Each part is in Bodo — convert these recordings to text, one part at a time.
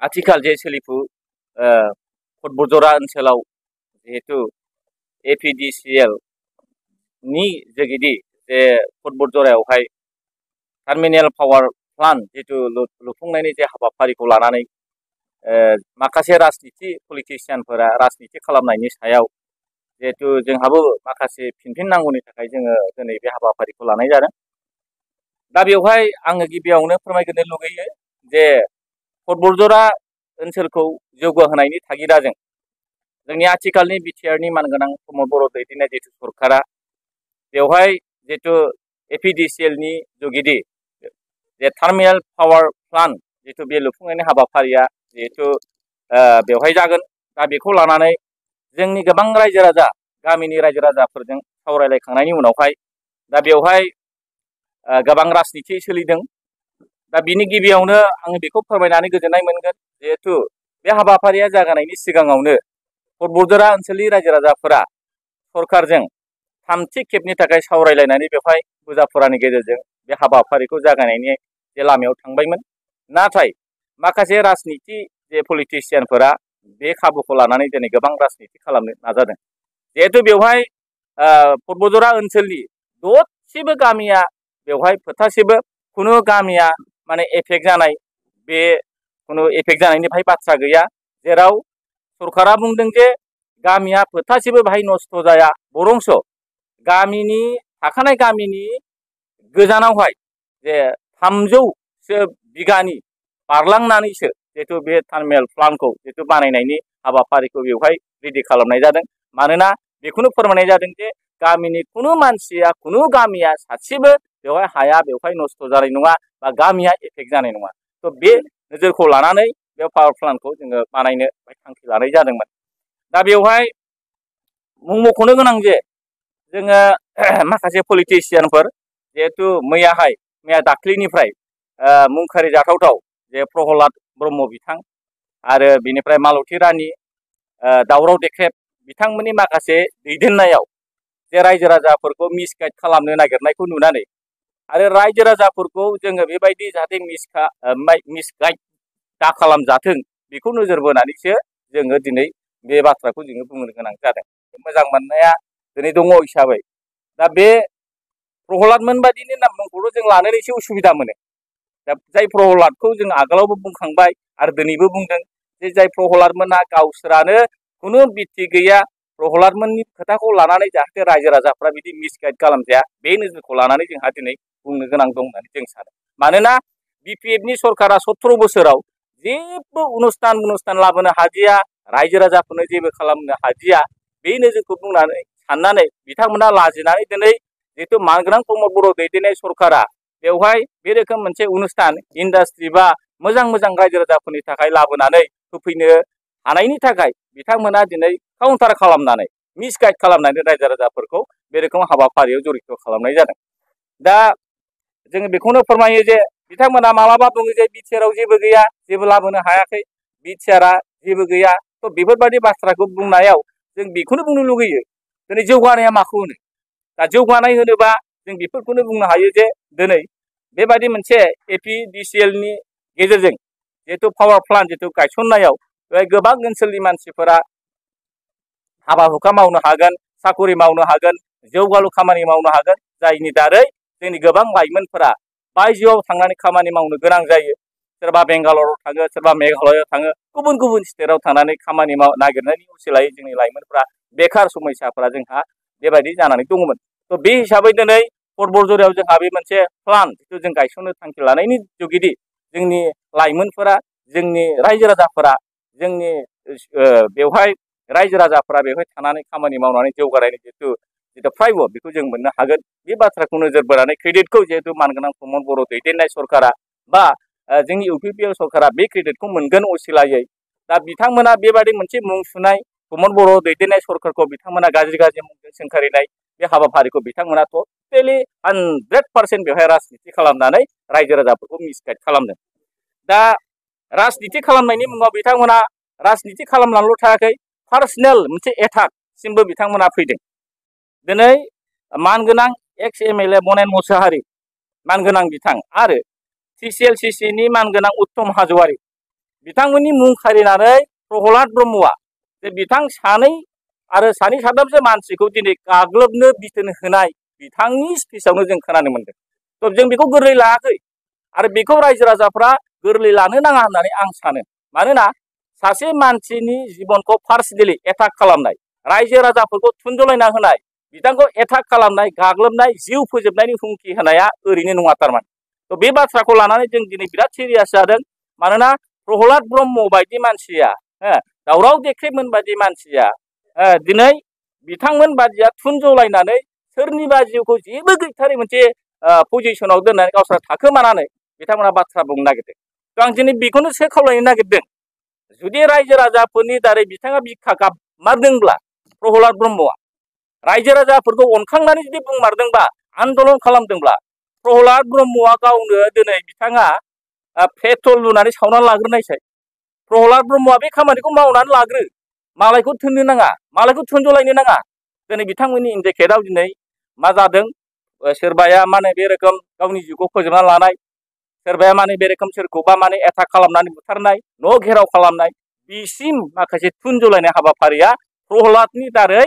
आथिखाल जे सोलिफु फुटबलजरा ओनसोलाव जिहेतु एपिडिसिएल नि जुगिदि जे फुटबलजरायावहाय टार्मिनेल पावार प्लान्ट जितु लुफुंनायनि जे हाबाफारिखौ लानानै माखासे राजनिति पलिटिशियानफोरा राजनिति खालामनायनि सायाव जिहेतु जोंहाबो माखासे फिनफिन नांगौनि थाखाय जोङो दिनै बे हाबाफारिखौ लानाय जादों। दा बेवहाय आङो गिबियावनो फोरमायग्रोनो लुगैयो जे फुटबलजरा ओनसोलखौ जौगाहोनायनि थागिदाजों जोंनि आथिखालनि बिटिआरनि मानगोनां प्रमद बर' दैदेननाय जितु सरकारा बेवहाय जितु एपिडिसिएलनि जुगिदि जे टार्मिनेल पावार प्लान्ट जितु बे लुफुंनायनि हाबाफारिया जिहेतु बेवहाय जागोन। दा बेखौ लानानै जोंनि गोबां रायजो राजा गामिनि रायजो राजाफोरजों सावरायलायखांनायनि उनावहाय दा बेवहाय गोबां राजनिति सोलिदों। दा बिनि गिबियावनो आङो बेखौ फोरमायनानै गोजोननाय मोनगोन जिहेतु बे हाबाफारिया जागायनायनि सिगाङावनो फुटबलजरा ओनसोलनि रायजो राजाफोरा सरकारजों थामथि खेबनि थाखाय सावरायलायनानै बेवहाय बुजाफोरानि गेजेरजों बे हाबाफारिखौ जागायनायनि जे लामायाव थांबायमोन। नाथाय माखासे राजनिति जे पलिटिशियानफोरा बे खाबुखौ लानानै दिनै गोबां राजनिति खालामनो नाजादों। जिहेतु बेवहाय फुटबलजरा ओनसोलनि दसेबो गामिया बेवहाय फोथासेबो खुनु गामिया माने एफेक्ट जानाय बे खुनु एफेक्ट जानायनिफ्राय बाथ्रा गैया। जेराव सरकारा बुंदों जे गामिया फोथासेबो बाहाय नस्थ' जाया, बरंस गामिनि थाखानाय गामिनि गोजानावहाय जे 300सो बिगानि बारलांनानैसो जिहेतु बे टार्मिनेल प्लान्टखौ जिहेतु बानायनायनि हाबाफारिखौ बेवहाय रेडि खालामनाय जादों। मानोना बेखौनो फोरमायनाय जादों जे गामिनि खुनु मानसिया खुनु गामिया सासेबो बेवहाय हाया बेवहाय नस्थ' जानाय नङा बा गामिया एफेक्ट जानाय नङा। थ' बे नोजोरखौ लानानै बे पावार प्लान्टखौ जोङो बानायनो थांखि लानाय जादोंमोन। दा बेवहाय मुं मख'नो गोनां जे जोङो माखासे पलिटिशियानफोर जिहेतु मैया दाख्लैनिफ्राय मुं खारिजाथावथाव जे प्रहलाद ब्रह्म बिथां आरो बिनिफ्राय मालती रानी दावराव देख्रेब बिथांमोननि माखासे दैदेननायाव जे रायजो राजाफोरखौ मिसगाइड खालामनो नागिरनायखौ नुनानै आरो रायजो राजाफोरखौ जोङो बेबायदि जाहाथे मिसगाइड दा खालामजाथों बेखौ नोजोर बोनानैसो जोङो दिनै बे बाथ्राखौ जोङो बुंनो गोनां जादों। मोजां मोननाया दिनै दङ हिसाबै दा बे प्रहलादमोन बादिनि नामखौल' जों लानोनो एसे उसुबिदा मोनो। दा जाय प्रहलादखौ जों आगोलावबो बुंखांबाय आरो दिनैबो बुंदों जे जाय प्रहलादमोनहा गावसोरानो खुनु बित्ति गैया, प्रहलादमोननि खोथाखौ लानानै जाहाथे रायजो राजाफ्रा बिदि मिसगाइड खालामजाया बे नोजोरखौ लानानै जोंहा दिनै बुंनो गोनां दं होननानै जों सानो। मानोना बिपिएफनि सरकारा 17 बोसोराव जेबो अनुस्थान लाबोनो हादिया, रायजो राजाफोरनो जेबो खालामनो हादिया, बे नोजोरखौ बुंनानै साननानै बिथांमोना लाजिनानै दिनै जिहेतु मानगोनां प्रमद बर' दैदेननाय सरकारा बेवहाय बे रोखोम मोनसे अनुस्थान इन्डास्ट्रि बा मोजां रायजो राजाफोरनि थाखाय लाबोनानै होफैनो हानायनि थाखाय बिथांमोना दिनै काउन्टार खालामनानै मिसगाइड खालामनानै रायजो राजाफोरखौ बे रोखोम हाबाफारियाव जड़ित खालामनाय जादों। दा जोङो बेखौनो फोरमायो जे बिथांमोना मालाबा बुङो जे बिटिआरआव जेबो गैया, जेबो लाबोनो हायाखै, बिटिआरआ जेबो गैया। थ' बेफोरबायदि बाथ्राखौ बुंनायाव जों बेखौनो बुंनो लुगैयो दिनै जौगानाया माखौ होनो? दा जौगानाय होनोबा जों बेफोरखौनो बुंनो हायो जे दिनै बेबायदि मोनसे एपिडिसिएलनि गेजेरजों जिहेतु पावार प्लान्ट जिहेतु गायसननायाव बेवहाय गोबां ओनसोलनि मानसिफोरा हाबा हुखा मावनो हागोन, साकरि मावनो हागोन, जौगालु खामानि मावनो हागोन, जायनि दारै जोंनि गोबां लाइमोनफोरा बायजोआव थांनानै खामानि मावनो गोनां जायो। सोरबा बेंगालराव थाङो, सोरबा मेघालयआव थाङो, गुबुन स्टेटआव थांनानै खामानि नागिरनायनि उसिलायै जोंनि लाइमोनफ्रा बेखार समयसाफोरा जोंहा बेबायदि जानानै दङमोन। थ' बे हिसाबै दिनै फुटबलजरायाव जोंहा बे मोनसे प्लान्ट जिथु जों गायसननो थांखि लानायनि जुगिदि जोंनि लाइमोनफोरा, जोंनि रायजो राजाफोरा, जोंनि बेवहाय रायजो राजाफोरा बेवहाय थानानै खामानि मावनानै जौगानायनि जितु प्रायबो बेखौ जों मोननो हागोन। बे बाथ्राखौ नोजोर बोनानै क्रेडिटखौ जिहेतु मानगोनां प्रमद बर' दैदेननाय सरकारा बा जोंनि इउपिपिएल सरकारा बे क्रेडिटखौ मोनगोन असिलायै। दा बिथांमोना बेबायदि मोनसे मुं सुनाय प्रमद बर' दैदेननाय सरकारखौ बिथांमोना गाज्रि मुंजों सोंखारिनाय बे हाबाफारिखौ बिथांमोना टटेलि 100% बेवहाय राजनिति खालामनानै रायजो राजाफोरखौ मिसगाइड खालामदों। दा राजनिति खालामनायनि मुङाव बिथांमोना राजनिति खालामनानैल' थायाखै, पार्सनेल मोनसे एटाकसिमबो बिथांमोना फैदों। दिनै मानगोनां एक्स एमएलए बनेन मोसाहारि मानगोनां बिथां आरो CCL/CC नि मानगोनां उत्तम हाज'वारि बिथांमोननि मुं खारिनानै प्रहलाद ब्रह्मआ जे बिथां सानै आरो सानै साथामसो मानसिखौ दिनै गाग्लोबनो बिथोन होनाय बिथांनि स्पिचआवनो जों खोनानो मोनदों। थ' जों बेखौ गोरलै लायाखै आरो बेखौ रायजो राजाफ्रा गोरलै लानो नाङा होननानै आं सानो। मानोना सासे मानसिनि जिबनखौ पार्सनेलि एटाक खालामनाय, रायजो राजाफोरखौ थुनजलायना होनाय, बिथांखौ एटाक खालामनाय, गाग्लोबनाय, जिउ फोजोबनायनि हुमखि होनाया ओरैनो नङा थारमाने। थ' बे बाथ्राखौ लानानै जों दिनै बिराद सिरियास जादों। मानोना प्रहलाद ब्रह्म बायदि मानसिया, दावराव देख्रेबमोन बायदि मानसिया दिनै बिथांमोन बादिया थुनजलायनानै सोरनिबा जिउखौ जेबो गैथारै मोनसे पजिसनाव दोननानै गावस्रा थाखोमानानै बिथांमोना बाथ्रा बुंनो नागिरदों। थ' आं दिनै बेखौनोसो खावलायनो नागिरदों, जुदि रायजो राजाफोरनि दारै बिथाङा बिखा गाबमारदोंब्ला प्रहलाद ब्रह्मआ रायजो राजाफोरखौ अनखांनानै जुदि बुंमारदोंबा, आन्दलन खालामदोंब्ला, प्रहलाद ब्रह्मआ गावनो दिनै बिथाङा पेट्रल लुनानै सावनानै लाग्रोनायसाय। प्रहलाद ब्रह्मआ बे खामानिखौ मावनानै लाग्रो, मालायखौ थोननो नाङा, मालायखौ थुनजलायनो नाङा। दिनै बिथांमोननि इन्डिकेटआव दिनै मा जादों, सोरबाया माने बे रोखोम गावनि जिउखौ फोजोबना लानाय, सोरबाया माने बे रोखोम सोरखौबा माने एटाक खालामनानै बुथारनाय, न' घेराव खालामनाय, बिसिम माखासे थुनजलायनाय हाबाफारिया प्रहलादनि दारै,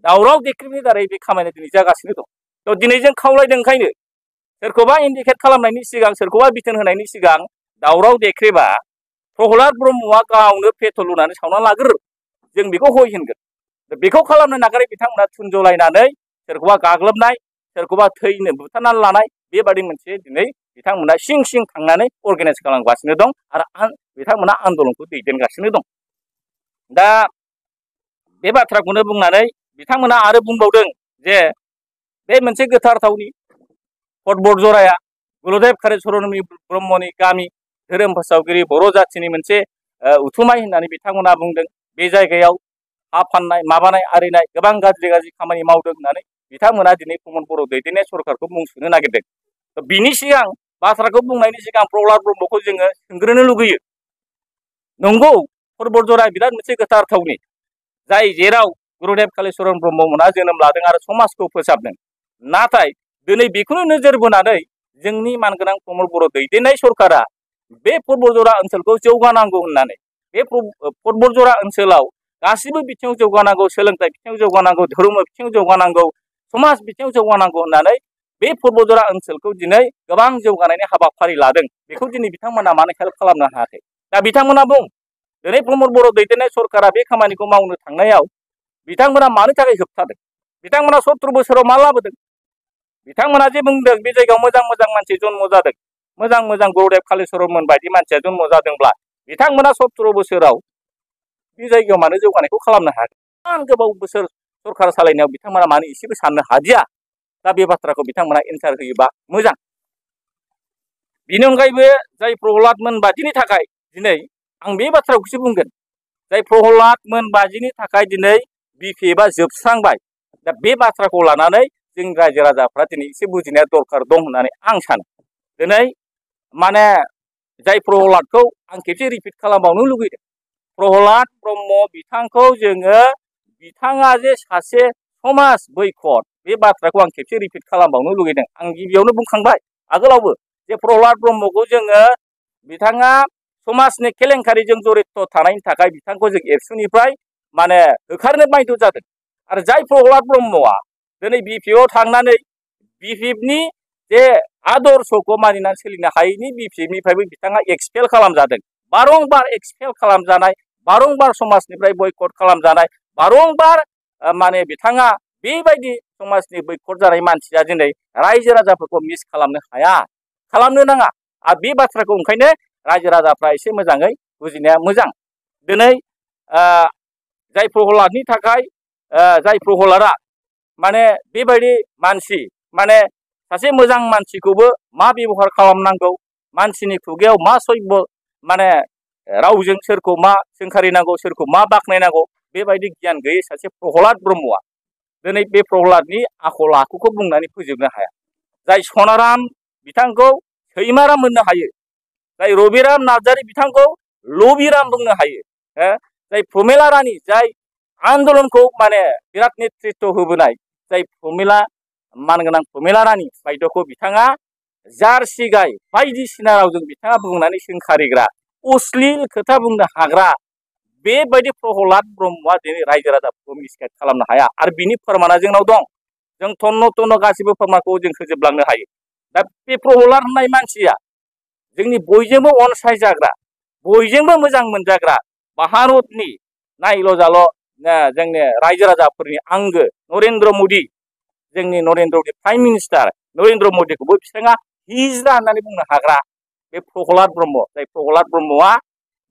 दावराव देख्रेबनि दारै बे खामानिया दिनै जागासिनो दं। थ' दिनै जों खावलायदों ओंखायनो सोरखौबा इन्डिकेट खालामनायनि सिगां, सोरखौबा बिथोन होनायनि सिगां दावराव देख्रेबा प्रहलाद ब्रह्मआ गावनो पेट्रल लुनानै सावना लाग्रो, जों बेखौ हय होनगोन। बेखौ खालामनो नागारै बिथांमोना थुनजलायनानै सोरखौबा गाग्लोबनाय, सोरखौबा थैनो बुथारनानै लानाय, बेबादि मोनसे दिनै बिथांमोना सिं सिं थांनानै अर्गानाइज खालामगासिनो दं आरो बिथांमोना आन्दलनखौ दैदेनगासिनो दं। दा बे बाथ्राखौनो बुंनानै बिथांमोना आरो बुंबावदों जे बे मोनसे गोथार थावनि कटबरजराया गुरुदेब कालिचरन ब्रह्मनि गामि, धोरोम फोसावगिरि बर' जाथिनि मोनसे उथुमाय होननानै बिथांमोना बुंदों। बे जायगायाव हा फाननाय, माबानाय, आरिनाय गोबां गाज्रि गाज्रि खामानि मावदों होननानै बिथांमोना दिनै प्रमद बर' दैदेननाय सरकारखौ मुं सुनो नागिरदों। बिनि सिगां, बाथ्राखौ बुंनायनि सिगां प्रहलाद ब्रह्मखौ जोङो सोंग्रोनो लुगैयो। नंगौ, कटबरजराया बिराद मोनसे गोथार थावनि, जाय जेराव गुरुदेब कालिचरन ब्रह्ममोना जोनोम लादों आरो समाजखौ फोसाबदों। नाथाय दिनै बेखौनो नोजोर बोनानै जोंनि मानगोनां प्रमद बर' दैदेननाय सरकारा बे कटबरजरा ओनसोलखौ जौगानांगौ होननानै, बे कटबरजरा ओनसोलाव गासिबो बिथिङाव जौगानांगौ, सोलोंथाइ बिथिङाव जौगानांगौ, धर्म बिथिङाव जौगानांगौ, समाज बिथिङाव जौगानांगौ होननानै बे कटबरजरा ओनसोलखौ दिनै गोबां जौगानायनि हाबाफारि लादों। बेखौ दिनै बिथांमोना मानो हेल्प खालामनो हायाखै? दा बिथांमोना बुं, दिनै प्रमद बर' दैदेननाय सरकारा बे खामानिखौ मावनो थांनायाव बिथांमोना मानो थाखाय होबथादों? बिथांमोना 70 बोसोराव मा लाबोदों? बिथांमोना जे बुंदों बे जायगायाव मोजां मोजां मानसि जन्म जादों, मोजां मोजां गुरुदेब कालिचरन बायदि मानसिया जन्म जादोंब्ला बिथांमोना 70 बोसोराव बे जायगायाव मानो जौगानायखौ खालामनो हायाखै? इमान गोबाव बोसोर सरकार सालायनायाव बिथांमोना मानो एसेबो साननो हादिया? दा बे बाथ्राखौ बिथांमोना एन्सार होयोबा मोजां। बिनि अनगायैबो जाय प्रहलादमोन बादिनि थाखाय दिनै आं बे बाथ्राखौसो बुंगोन, जाय प्रहलादमोन बादिनि थाखाय दिनै बिपिएफआ जोबस्रांबाय। दा बे बाथ्राखौ लानानै जोंनि रायजो राजाफ्रा दिनै एसे बुजिनाया दरखार दं होननानै आं सानो। दिनै माने जाय प्रहलादखौ आं खेबसे रिपिट खालामबावनो लुगैदों, प्रहलाद ब्रह्म बिथांखौ जोङो, बिथाङा जे सासे समाज बैखद, बे बाथ्राखौ आं खेबसे रिपिट खालामबावनो लुगैदों। आं गिबियावनो बुंखांबाय आगोलावबो जे प्रहलाद ब्रह्मखौ जोङो, बिथाङा समाजनि केलेंकारिजों जड़ित थानायनि थाखाय बिथांखौ जों एबसुनिफ्राय माने होखारनो बाध्य जादों। आरो जाय प्रहलाद ब्रह्मआ दिनै बिपिएफआव थांनानै बिपिएफनि जे आदर्शखौ मानिनानै सोलिनो हायैनि बिपिएफनिफ्रायबो बिथाङा एक्सपेल खालामजादों। बारंबार एक्सपेल खालामजानाय, बारंबार समाजनिफ्राय बयकट खालामजानाय, बारंबार माने बिथाङा बेबायदि समाजनि बैकट जानाय मानसिया दिनै रायजो राजाफोरखौ मिस खालामनो हाया, खालामनो नाङा। आरो बे बाथ्राखौ ओंखायनो रायजो राजाफ्रा एसे मोजाङै बुजिनाया मोजां। दिनै जाय प्रहलादनि थाखाय, जाय प्रहलादा माने बेबायदि मानसि, माने सासे मोजां मानसिखौबो मा बेबहार खालामनांगौ, मानसिनि खुगायाव मा सैब्य माने रावजों सोरखौ मा सोंखारिनांगौ, सोरखौ मा बाख्नायनांगौ, बेबायदि गियान गैयै सासे प्रहलाद ब्रह्मआ दिनै बे प्रहलादनि आखल आखुखौ बुंनानै फोजोबनो हाया। जाय सनाराम बिथांखौ सैमाराम मोननो हायो, जाय रबिराम नार्जारी बिथांखौ लबिराम बुंनो हायो, जाय प्रमेला रानी, जाय आन्दलनखौ माने बिराद नेतृत्व होबोनाय, जाय प्रमेला मानगोनां प्रमेला रानी बायद'खौ बिथाङा जार्सि गाय बायदिसिना रावजों बिथाङा बुंनानै सोंखारिग्रा अश्लील खोथा बुंनो हाग्रा बेबायदि प्रहलाद ब्रह्मआ दिनै रायजो राजाफोरखौ मिसगाइड खालामनो हाया आरो बिनि फोरमाना जोंनाव दं। जों थन्न थन्न गासिबो फोरमानखौ जों होजोबलांनो हायो। दा बे प्रहलाद होननाय मानसिया जोंनि बयजोंबो अनसायजाग्रा बयजोंबो मोजां मोनजाग्रा भारतनि नायल' जाल' जोंनि रायजो राजाफोरनि आंगो नरेन्द्र मदि जोंनि नरेन्द्र मदि प्राइम मिनिस्टार नरेन्द्र मदिखौबो बिथाङा हिजड़ा होननानै बुंनो हाग्रा बे प्रहलाद ब्रह्म जाय प्रहलाद ब्रह्मआ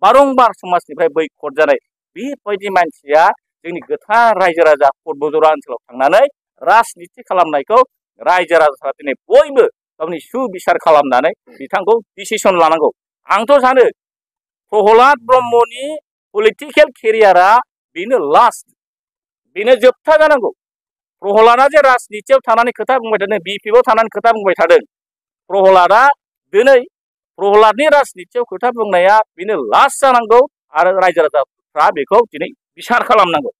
बारंबार समाजनिफ्राय बैखद जानाय बेबायदि मानसिया जोंनि गोथार रायजो राजा पर्बतजरा ओनसोलाव थांनानै राजनिति खालामनायखौ रायजो राजाफ्रा दिनै बयबो गावनि सुबिसार खालामनानै बिथांखौ डिसिसन लानांगौ। आंथ' सानो प्रहलाद ब्रह्मनि पलिटिकेल केरियारा बेनो लास्ट बेनो जोबथा जानांगौ। प्रहलादा जे राजनितियाव थानानै खोथा बुंबाय थादों बिपिएफआव थानानै खोथा बुंबाय थादों प्रहलादा दिनै प्रहलादनि राजनितियाव खोथा बुंनाया बेनो लास्ट जानांगौ आरो रायजो राजाफ्रा बेखौ दिनै बिसार खालामनांगौ।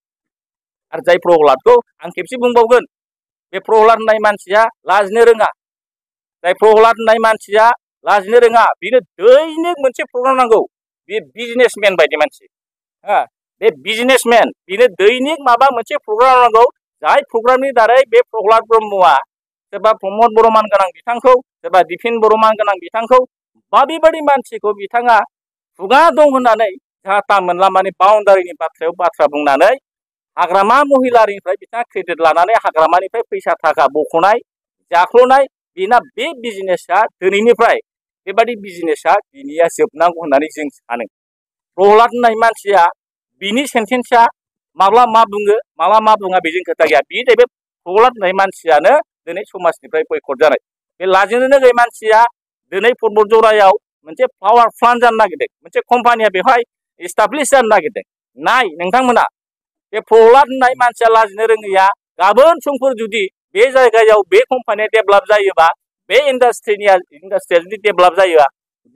आरो जाय प्रहलादखौ आं खेबसे बुंबावगोन बे प्रहलाद होननाय मानसिया लाजिनो रोङा जाय प्रहलाद होननाय मानसिया लाजिनो रोङा बेनो दैनिक मोनसे प्रग्राम नांगौ। बे बिजनेसमेन बायदि मानसि बे बिजनेसमेन बेनो दैनिक माबा मोनसे प्रग्राम नांगौ जाय प्रग्रामनि दारै बे प्रहलाद ब्रह्मआ सोरबा प्रमद बरमान गोनां बिथांखौ सोरबा दिफिन बरमान गोनां बिथांखौ बा बेबायदि मानसिखौ बिथाङा खुगा दं होननानै जाहा मोनला माने बाउन्डारिनि बाथ्रायाव बाथ्रा बुंनानै हाग्रामा महिलारिनिफ्राय बिथाङा क्रेडिट लानानै हाग्रामानिफ्राय फैसा थाखा बख'नाय जाख्ल'नाय बेना बे बिजनेसा दिनैनिफ्राय बेबायदि बिजनेसा बिनिया जोबनांगौ होननानै जों सानो। प्रहलाद होननाय मानसिया बिनि सेन्टेन्सआ माब्ला मा बुङो माब्ला मा बुङा बेजों खोथा गैया। बे जाहैबाय प्रहलाद होननाय मानसियानो दिनै समाजनिफ्राय बयकट जानाय बे लाजिनो रोङै मानसिया दिनै पर्बतजरायाव मोनसे पावार प्लान्ट जानो नागिरदों मोनसे कम्पानिया बेवहाय इस्टाब्लिश जानो नागिरदों। नाय नोंथांमोना बे प्रहलाद होननाय मानसिया लाजिनो रोङैया गाबोन समफोर जुदि बे जायगायाव बे कम्पानिया डेभेलप जायोबा बे इन्डास्ट्रिया जुदि डेभेलप जायोबा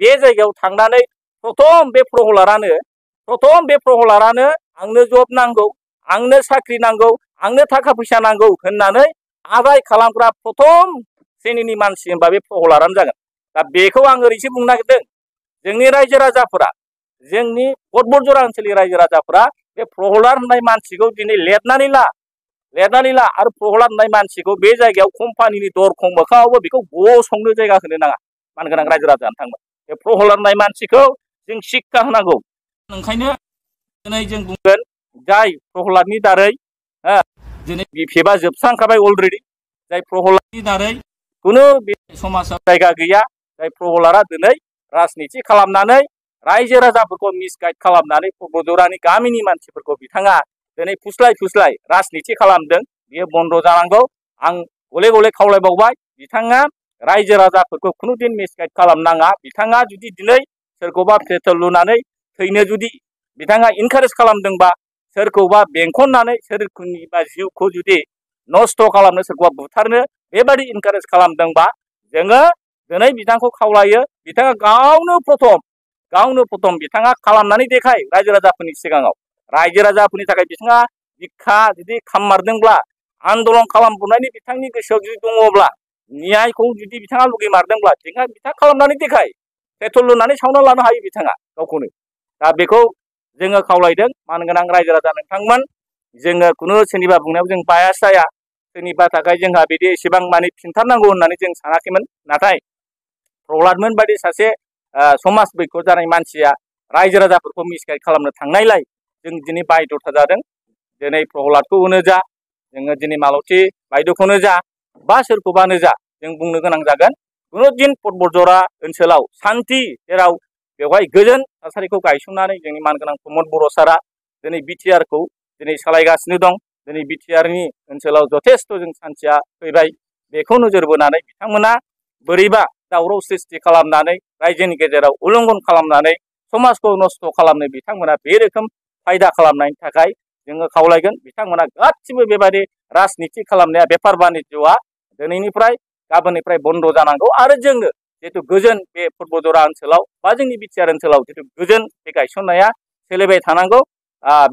बे जायगायाव थांनानै प्रथम बे प्रहलादानो आंनो जब नांगौ आंनो साख्रि नांगौ आंनो थाखा फैसा नांगौ होननानै आदाय खालामग्रा प्रथम श्रेणिनि मानसि होनबा बे प्रहलादानो जागोन। दा बेखौ आं ओरैसो बुंनो नागिरदों जोंनि रायजो राजाफोरा जोंनि पर्बतजरा ओनसोलनि रायजो राजाफोरा बे प्रहलाद होननाय मानसिखौ दिनै लेरनानै ला आरो प्रहलाद होननाय मानसिखौ बे जायगायाव कम्पानिनि दरखं मोखाङावबो बेखौ गसंनो जायगा होनो नाङा। मानगोनां रायजो राजा नोंथांमोन बे प्रहलाद होननाय मानसिखौ जों शिक्षा होनांगौ। ओंखायनो दिनै जों बुंगोन जाय प्रहलादनि दारै दिनै बिपिएफआ जोबस्रांखाबाय अलरेडि जाय प्रहलादनि दारै खुनु बे समाजाव जायगा गैया जाय प्रहलादा दिनै राजनिति खालामनानै रायजो राजाफोरखौ मिसगाइड खालामनानै पर्बतजरानि गामिनि मानसिफोरखौ बिथाङा दिनै फुस्लाय राजनिति खालामदों बेयो बन्द जानांगौ। आं गले गले खावलायबावबाय बिथाङा रायजो राजाफोरखौ खुनु दिन मिसगाइड खालामनाङा। बिथाङा जुदि दिनै सोरखौबा पेट्रल लुनानै थैनो जुदि बिथाङा इनकारेज खालामदोंबा सोरखौबा बेंखननानै सोरनिबा जिउखौ जुदि नस्थ' खालामनो सोरखौबा बुथारनो बेबायदि इनकारेज खालामदोंबा जोङो दिनै बिथांखौ खावलायो बिथाङा गावनो प्रथम बिथाङा खालामनानै देखाय रायजो राजाफोरनि सिगाङाव रायजो राजाफोरनि थाखाय बिथाङा बिखा जुदि खाममारदोंब्ला आन्दलन खालामबावनायनि बिथांनि गोसोआव जुदि दङब्ला न्यायखौ जुदि बिथाङा लुगैमारदोंब्ला बिथाङा खालामनानै देखाय पेट्रल लुनानै सावना लानो हायो बिथाङा गावखौनो। दा बेखौ जोङो खावलायदों मानगोनां रायजो राजा नोंथांमोन जोङो खुनु सोरनिबा बुंनायाव जों बायास जाया सोरनिबा थाखाय जोंहा बिदि एसेबां माने फिनथारनांगौ होननानै जों सानाखैमोन। नाथाय प्रहलादमोन बायदि सासे समाज बैखद जानाय मानसिया रायजो राजाफोरखौ मिसगाइड खालामनो थांनायलाय जों दिनै बायध'था जादों। दिनै प्रहलादखौनो जा जोङो दिनै मालती बायद'खौनो जा बा सोरखौबानो जा जों बुंनो गोनां जागोन खुनु दिन पर्बतजरा ओनसोलाव सान्थि जेराव बेवहाय गोजोन थासारिखौ गायसननानै जोंनि मानगोनां प्रमद बर' सारा दिनै बिटिआरखौ दिनै सालायगासिनो दं। दिनै बिटिआरनि ओनसोलाव जथेस्थ' जों सान्थिया फैबाय बेखौ नोजोर बोनानै बिथांमोना बोरैबा दावराव सृष्टि खालामनानै रायजोनि गेजेराव उल्लंघन खालामनानै समाजखौ नस्थ' खालामनो बिथांमोना बे रोखोम फायदा खालामनायनि थाखाय जोङो खावलायगोन बिथांमोना गासिबो बेबायदि राजनिति खालामनाया बेफार बानिज्यआ दिनैनिफ्राय गाबोननिफ्राय बन्द जानांगौ आरो जोंनो जिहेतु गोजोन बे पर्बतजरा ओनसोलाव बा जोंनि बिटिआर ओनसोलाव जिहेतु गोजोन बे गायसननाया सोलिबाय थानांगौ।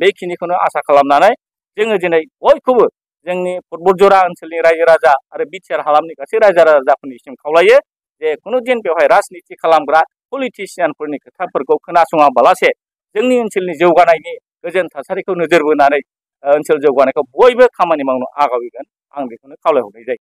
बेखिनिखौनो आसा खालामनानै जोङो दिनै बयखौबो जोंनि पर्बतजरा ओनसोलनि रायजो राजा आरो बिटिआर हालामनि गासै रायजो राजाफोरनिसिम खावलायो जे खुनु दिन बेवहाय राजनिति खालामग्रा पलिटिसियानफोरनि खोथाफोरखौ खोनासङाबालासे जोंनि ओनसोलनि जौगानायनि गोजोन थासारिखौ नोजोर बोनानै ओनसोल जौगानायखौ बयबो खामानि मावनो आगावगोन आं बेखौनो खावलायहरनाय जायो।